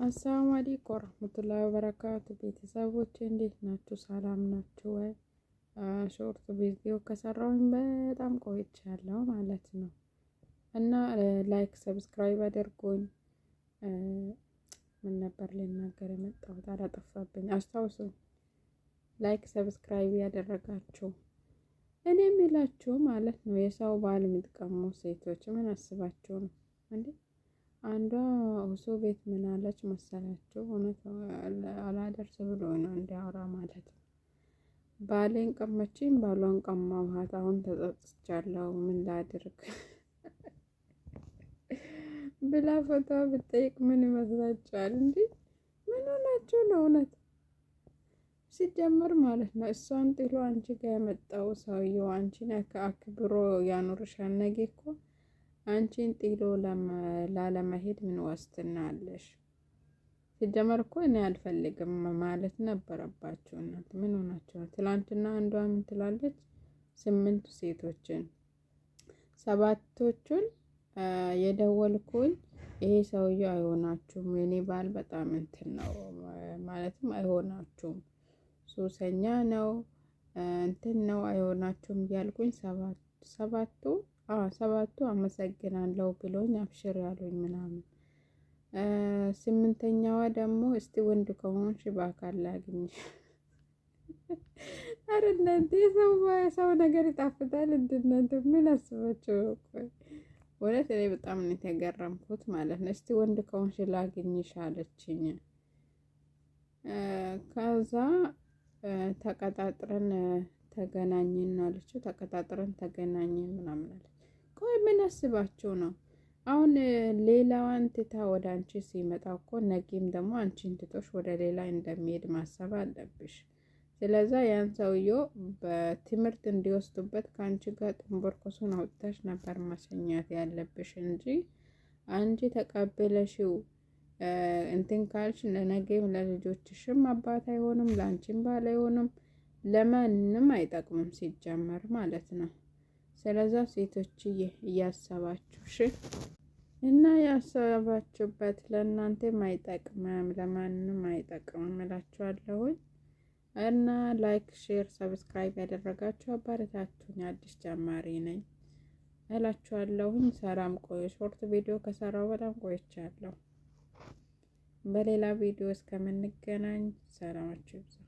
አሰላሙ አለይኩም ወረህመቱላሂ ወበረካቱ። ቤተሰቦች እንዴት ናችሁ? ሰላም ናችሁ ወይ? Short ቪዲዮ ከሰራሁኝ በጣም ቆይቻለሁ ማለት ነው። እና like subscribe አድርጉኝ። ምን ነበር ልናገር የመጣሁት አላጠፋብኝ፣ አስታውሱኝ። Like subscribe ያደረጋችሁ እኔ የሚላችሁ ማለት ነው፣ የሰው ባል የምትቀሙ ሴቶች ምን አስባችሁ ነው እንዴ? አንዷ እሱ ቤት ምን አለች መሰላችሁ? እውነት አላደርስ ብሎ ነው እንዲያወራ ማለት ነው። ባሌን ቀመችኝ፣ ባሏን ቀማኋት፣ አሁን ተጸጽቻለሁ፣ ምን ላድርግ ብላ ፎቶ ብጠይቅ ምን ይመስላችኋል? እንዲ ምን ሆናችሁ ነው? እውነት ሲጀመር ማለት ነው እሷን ጥሎ አንቺ ጋር የመጣው ሰውየው አንቺን አክብሮ ያኖርሻል። ነገ እኮ አንቺን ጥሎ ላለመሄድ ምን ዋስትና አለሽ? ሲጀመር እኮ እኔ አልፈልግም ማለት ነበረባችሁ። እናንተ ምን ሆናችሁ ነው? ትላንትና አንዷ ምን ትላለች? 8 ሴቶችን 7ቶቹን የደወልኩኝ ይሄ ሰውዬው አይሆናችሁም፣ የኔ ባል በጣም እንትን ነው ማለትም አይሆናችሁም፣ ሱሰኛ ነው፣ እንትን ነው፣ አይሆናችሁም እያልኩኝ 7ቱ አመሰግናለሁ ብሎኝ አብሽር ያሉኝ ምናምን። 8ኛዋ ደግሞ እስቲ ወንድ ከሆንሽ በአካል ላግኝሽ። ኧረ እናንተ የሰው ነገር ይጣፍጣል። እናንተ ምን አስባችሁ? ቆይ እውነት እኔ በጣም ነው የተገረምኩት ማለት ነው። እስቲ ወንድ ከሆንሽ ላግኝሽ አለችኝ። ከዛ ተቀጣጥረን ተገናኘን አለችው። ተቀጣጥረን ተገናኘን ምናምን አለች። ቆይ ምን አስባችሁ ነው አሁን? ሌላዋን ትታ ወደ አንቺ ሲመጣ እኮ ነጊም ደግሞ አንቺን ትቶሽ ወደ ሌላ እንደሚሄድ ማሰብ አለብሽ። ስለዛ ያን ሰውዬው በትምህርት እንዲወስዱበት ከአንቺ ጋር ጥንቦርኮሱን አውጥተሽ ነበር ማሰኛት ያለብሽ እንጂ አንቺ ተቀብለሽው እንትን ካልሽ ለነገም ለልጆችሽም አባት አይሆንም፣ ለአንቺም ባል አይሆንም፣ ለማንም አይጠቅምም ሲጀመር ማለት ነው። ስለዛ ሴቶችዬ እያሰባችሁ እሺ፣ እና ያሰባችሁበት ለእናንተም አይጠቅምም፣ ለማንም አይጠቅምም እላችኋለሁኝ። እና like፣ share፣ subscribe ያደረጋችሁ አበረታቱኝ። አዲስ ጀማሪ ነኝ እላችኋለሁኝ። ሰላም ቆዩ። Short ቪዲዮ ከሰራው በጣም ቆይቻለሁ። በሌላ ቪዲዮ እስከምንገናኝ ሰላማችሁ ይብዛ።